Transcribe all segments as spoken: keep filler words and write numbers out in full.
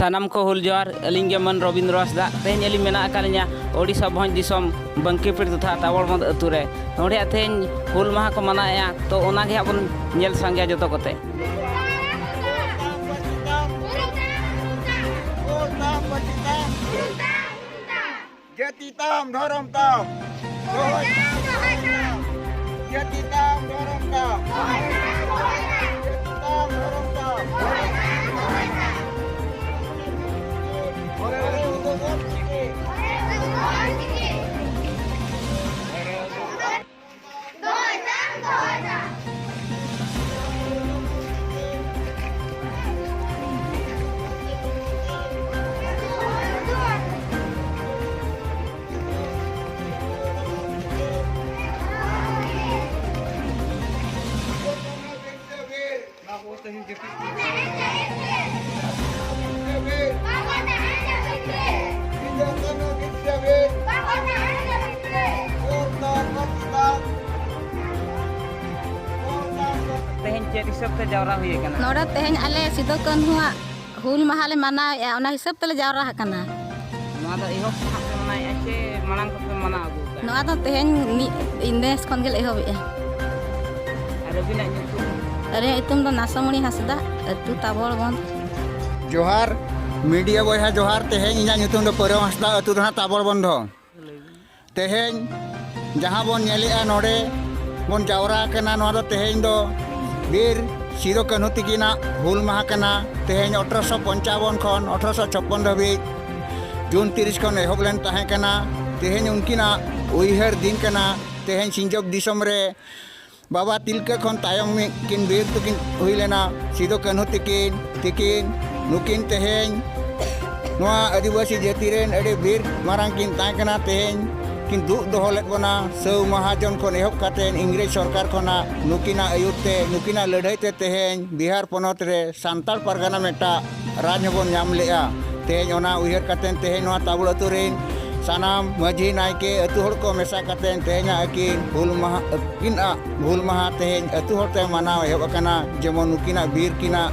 ᱥᱟᱱᱟᱢ ᱠᱚ ᱦᱩᱞ ᱡᱚᱦᱟᱨ᱾ ᱟᱹᱞᱤᱧ ᱜᱮ ᱢᱟᱹᱱ ᱨᱚᱵᱤᱱᱫᱨᱚ ᱦᱟᱸᱥᱫᱟ᱾ ᱛᱮᱦᱮᱧ ᱟᱹᱞᱤᱧ ᱢᱮᱱᱟᱜ ᱟᱠᱟᱫ ᱞᱤᱧᱟ ᱳᱰᱤᱥᱟ ᱵᱷᱚᱸᱡᱽ ᱫᱤᱥᱚᱢ ᱵᱟᱝᱠᱤᱯᱤᱲ ᱛᱚᱛᱷᱟ ᱛᱟᱵᱚᱲᱵᱚᱸᱫ ᱟᱹᱛᱩ ᱨᱮ᱾ ᱱᱚᱰᱮ ᱛᱮᱦᱮᱧ ᱦᱩᱞ ᱢᱟᱦᱟ ᱠᱚ ᱢᱟᱱᱟᱣᱮᱫᱼᱟ, ᱛᱚ ᱚᱱᱟ ᱜᱮ ᱦᱟᱸᱜ ᱵᱚᱱ ᱧᱮᱞ ᱥᱟᱸᱜᱮᱭᱟ ᱡᱚᱛᱚ ᱠᱚᱛᱮ᱾ ᱡᱟᱹᱛᱤ ᱛᱟᱢ, ᱫᱷᱚᱨᱚᱢ ᱛᱟᱢ᱾ ᱡᱟᱹᱛᱤ ᱛᱟᱢ, ᱫᱷᱚᱨᱚᱢ ᱛᱟᱢ᱾ ᱡᱟᱹᱛᱤ ᱛᱟᱢ, ᱫᱷᱚᱨᱚᱢ ᱛᱟᱢ᱾ ᱛᱮᱦᱮᱧ ᱪᱮᱫ ᱦᱤᱥᱟᱹᱵ ᱛᱮ ᱡᱟᱣᱨᱟ ᱦᱩᱭ ᱟᱠᱟᱱᱟ? ᱱᱚᱰᱮ ᱛᱮᱦᱮᱧ ᱟᱞᱮ ᱥᱤᱫᱩ ᱠᱟᱹᱱᱦᱩᱣᱟᱜ ᱦᱩᱞ ᱢᱟᱦᱟ ᱞᱮ ᱢᱟᱱᱟᱣᱮᱫᱼᱟ, ᱚᱱᱟ ᱦᱤᱥᱟᱹᱵ ᱛᱮᱞᱮ ᱡᱟᱣᱨᱟ ᱟᱠᱟᱱᱟ᱾ ᱱᱚᱣᱟ ᱫᱚ ᱮᱦᱚᱵ ᱠᱷᱚᱱᱟᱜ ᱯᱮ ᱢᱟᱱᱟᱣᱮᱫᱼᱟ ᱥᱮ ᱢᱟᱲᱟᱝ ᱠᱷᱚᱱ ᱯᱮ ᱢᱟᱱᱟᱣ ᱟᱹᱜᱩ ᱟᱠᱟᱫᱼᱟ? ᱱᱚᱣᱟ ᱫᱚ ᱛᱮᱦᱮᱧ ᱢᱤᱫ ᱱᱮᱥ ᱠᱷᱚᱱ ᱜᱮᱞᱮ ᱮᱦᱚᱵᱮᱜᱼᱟ᱾ ᱟᱨ ᱟᱹᱵᱤᱱᱟᱜ ᱧᱩᱛᱩᱢ? ᱟᱹᱞᱤᱧᱟᱜ ᱧᱩᱛᱩᱢ ᱫᱚ ᱱᱟᱥᱚᱢᱩᱱᱤ ᱦᱟᱸᱥᱫᱟ, ᱟᱹᱛᱩ ᱛᱟᱵᱚᱲ ᱵᱚᱱᱫᱷ᱾ ᱡᱚᱦᱟᱨ, ᱢᱤᱰᱤᱭᱟ ᱵᱚᱭᱦᱟ ᱡᱚᱦᱟᱨ᱾ ᱛᱮᱦᱮᱧ ᱤᱧᱟᱹᱜ ᱧᱩᱛᱩᱢ ᱫᱚ ᱯᱟᱹᱨᱟᱹᱢ ᱦᱟᱸᱥᱫᱟ, ᱟᱹᱛᱩ ᱫᱚ ᱦᱟᱸᱜ ᱛᱟᱵᱚᱲ ᱵᱚᱱᱫᱷᱚ᱾ ᱛᱮᱦᱮᱧ ᱡᱟᱦᱟᱸ ᱵᱚᱱ ᱧᱮᱞᱮᱜᱼᱟ, ᱱᱚᱰᱮ ᱵᱚᱱ ᱡᱟᱣᱨᱟ ᱟᱠᱟᱱᱟ, ᱱᱚᱣᱟ ᱫᱚ ᱛᱮᱦᱮᱧ ᱫᱚ ᱵᱤᱨ ᱥᱤᱫᱩ ᱠᱟᱹᱱᱦᱩ ᱛᱤᱠᱤᱱᱟᱜ ᱦᱩᱞ ᱢᱟᱦᱟ ᱠᱟᱱᱟ᱾ ᱛᱮᱦᱮᱧ ᱟᱴᱷᱨᱚᱥᱚ ᱯᱚᱧᱪᱟᱵᱚᱱ ᱠᱷᱚᱱ ᱟᱴᱷᱨᱚᱥᱚ ᱪᱷᱚᱯᱯᱚᱱ ᱫᱷᱟᱹᱵᱤᱡ ᱡᱩᱱ ᱛᱤᱨᱤᱥ ᱠᱷᱚᱱ ᱮᱦᱚᱵ ᱞᱮᱱ ᱛᱟᱦᱮᱸ ᱠᱟᱱᱟ᱾ ᱛᱮᱦᱮᱧ ᱩᱱᱠᱤᱱᱟᱜ ᱩᱭᱦᱟᱹᱨ ᱫᱤᱱ ᱠᱟᱱᱟ᱾ ᱛᱮᱦᱮᱧ ᱥᱤᱧᱡᱚᱵ ᱫᱤᱥᱚᱢ ᱨᱮ ᱵᱟᱵᱟ ᱛᱤᱞᱠᱟᱹ ᱠᱷᱚᱱ ᱛᱟᱭᱚᱢ ᱢᱤᱫ ᱠᱤᱱ ᱵᱤᱨ ᱫᱚᱠᱤᱱ ᱦᱩᱭ ᱞᱮᱱᱟ, ᱥᱤᱫᱩ ᱠᱟᱹᱱᱦᱩ ᱛᱤᱠᱤᱱ, ᱛᱤᱠᱤᱱ᱾ ᱱᱩᱠᱤᱱ ᱛᱮᱦᱮᱧ ᱱᱚᱣᱟ ᱟᱹᱫᱤᱵᱟᱹᱥᱤ ᱡᱟᱹᱛᱤ ᱨᱮᱱ ᱟᱹᱰᱤ ᱵᱤᱨ ᱢᱟᱨᱟᱝ ᱠᱤᱱ ᱛᱟᱦᱮᱸ ᱠᱟᱱᱟ᱾ ᱛᱮᱦᱮᱧ ᱠᱤᱱ ᱫᱩᱜ ᱫᱚᱦᱚ ᱞᱮᱫ ᱵᱚᱱᱟ, ᱥᱟᱹᱣ ᱢᱟᱦᱟᱡᱚᱱ ᱠᱷᱚᱱ ᱮᱦᱚᱵ ᱠᱟᱛᱮ ᱤᱝᱨᱮᱡᱽ ᱥᱚᱨᱠᱟᱨ ᱠᱷᱚᱱᱟᱜ ᱱᱩᱠᱤᱱᱟᱜ ᱟᱹᱭᱩᱨ ᱛᱮ, ᱱᱩᱠᱤᱱᱟᱜ ᱞᱟᱹᱲᱦᱟᱹᱭ ᱛᱮ ᱛᱮᱦᱮᱧ ᱵᱤᱦᱟᱨ ᱯᱚᱱᱚᱛ ᱨᱮ ᱥᱟᱱᱛᱟᱲ ᱯᱟᱨᱜᱟᱱᱟ ᱢᱤᱫᱴᱟᱜ ᱨᱟᱡᱽ ᱦᱚᱸᱵᱚᱱ ᱧᱟᱢ ᱞᱮᱜᱼᱟ᱾ ᱛᱮᱦᱮᱧ ᱚᱱᱟ ᱩᱭᱦᱟᱹᱨ ᱠᱟᱛᱮ ᱛᱮᱦᱮᱧ ᱱᱚᱣᱟ ᱛᱟᱵᱚᱲ ᱟᱹᱛᱩ ᱨᱮᱱ ᱥᱟᱱᱟᱢ ᱢᱟᱹᱡᱷᱤ, ᱱᱟᱭᱠᱮ, ᱟᱹᱛᱩ ᱦᱚᱲ ᱠᱚ ᱢᱮᱥᱟ ᱠᱟᱛᱮ ᱛᱮᱦᱮᱧᱟᱜ ᱟᱹᱠᱤᱱ ᱦᱩᱞ ᱢᱟᱦᱟ, ᱟᱹᱠᱤᱱᱟᱜ ᱦᱩᱞ ᱢᱟᱦᱟ ᱛᱮᱦᱮᱧ ᱟᱹᱛᱩ ᱦᱚᱲ ᱛᱮ ᱢᱟᱱᱟᱣ ᱮᱦᱚᱵ ᱟᱠᱟᱱᱟ᱾ ᱡᱮᱢᱚᱱ ᱱᱩᱠᱤᱱᱟᱜ ᱵᱤᱨ ᱠᱤᱱᱟᱜ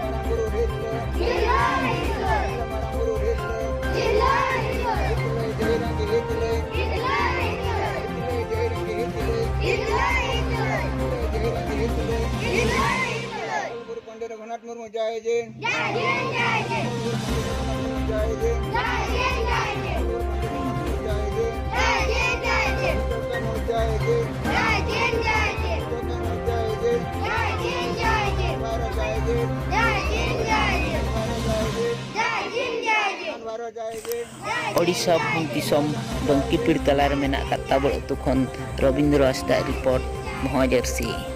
ᱢᱟᱨᱟᱝ ᱵᱩᱨᱩ ᱦᱤᱛ ᱞᱟᱹᱭ᱾ ᱦᱤᱛ ᱞᱟᱹᱭ, ᱦᱤᱛ ᱞᱟᱹᱭ᱾ ᱢᱟᱨᱟᱝ ᱵᱩᱨᱩ ᱦᱤᱛ ᱞᱟᱹᱭ᱾ ᱦᱤᱛ ᱞᱟᱹᱭ, ᱦᱤᱛ ᱞᱟᱹᱭ᱾ ᱦᱤᱛ ᱞᱟᱹᱭ, ᱡᱟᱦᱮᱨ ᱟᱭᱳ ᱦᱤᱛ ᱞᱟᱹᱭ᱾ ᱦᱤᱛ ᱞᱟᱹᱭ, ᱦᱤᱛ ᱞᱟᱹᱭ᱾ ᱦᱤᱛ ᱞᱟᱹᱭ, ᱡᱟᱦᱮᱨ ᱟᱭᱳ ᱦᱤᱛ ᱞᱟᱹᱭ᱾ ᱦᱤᱛ ᱞᱟᱹᱭ, ᱦᱤᱛ ᱞᱟᱹᱭ᱾ ᱦᱤᱛ ᱞᱟᱹᱭ, ᱡᱟᱦᱮᱨ ᱟᱭᱳ ᱦᱤᱛ ᱞᱟᱹᱭ᱾ ᱦᱤᱛ ᱞᱟᱹᱭ, ᱦᱤᱛ ᱞᱟᱹᱭ᱾ ᱯᱚᱱᱰᱤᱛ ᱨᱚᱜᱷᱩᱱᱟᱛᱷ ᱢᱩᱨᱢᱩ ᱡᱟᱭ ᱡᱤᱱ᱾ ᱡᱟᱭ ᱡᱤᱱ, ᱡᱟᱭ ᱡᱤᱱ᱾ ᱯᱚᱱᱰᱤᱛ ᱨᱚᱜᱷᱩᱱᱟᱛᱷ ᱢᱩᱨᱢᱩ ᱡᱟᱭ ᱡᱤᱱ᱾ ᱡᱟᱭ ᱡᱤᱱ, ᱡᱟᱭ ᱡᱤᱱ᱾ ᱡᱟᱭ ᱡᱤᱱ, ᱡᱟᱭ ᱡᱤᱱ᱾ ᱡᱟᱭ ᱡᱤᱱ, ᱡᱟᱭ ᱡᱤᱱ᱾ ᱡᱟᱭ ᱡᱤᱱ, ᱡᱟᱭ ᱡᱤᱱ᱾ ᱡᱟᱭ ᱡᱤᱱ, ᱡᱟᱭ ᱡᱤᱱ᱾ ᱡᱟᱭ ᱡᱤᱱ, ᱡᱟᱭ ᱡᱤᱱ᱾ ᱡᱟᱭ ᱡᱤᱱ, ᱡᱟᱭ ᱡᱤᱱ᱾ ᱳᱰᱤᱥᱟ ᱵᱷᱩᱢ ᱫᱤᱥᱚᱢ ᱵᱟᱝᱠᱤᱯᱤᱲ ᱛᱟᱞᱟᱨᱮ ᱢᱮᱱᱟᱜ ᱟᱠᱟᱫ ᱛᱟᱵᱚᱲ ᱟᱹᱛᱩ ᱠᱷᱚᱱ ᱨᱚᱵᱤᱱᱫᱨᱚ ᱦᱟᱸᱥᱫᱟᱜ ᱨᱤᱯᱳᱨᱴ, ᱢᱚᱦᱟᱡᱟᱹᱨᱥᱤ᱾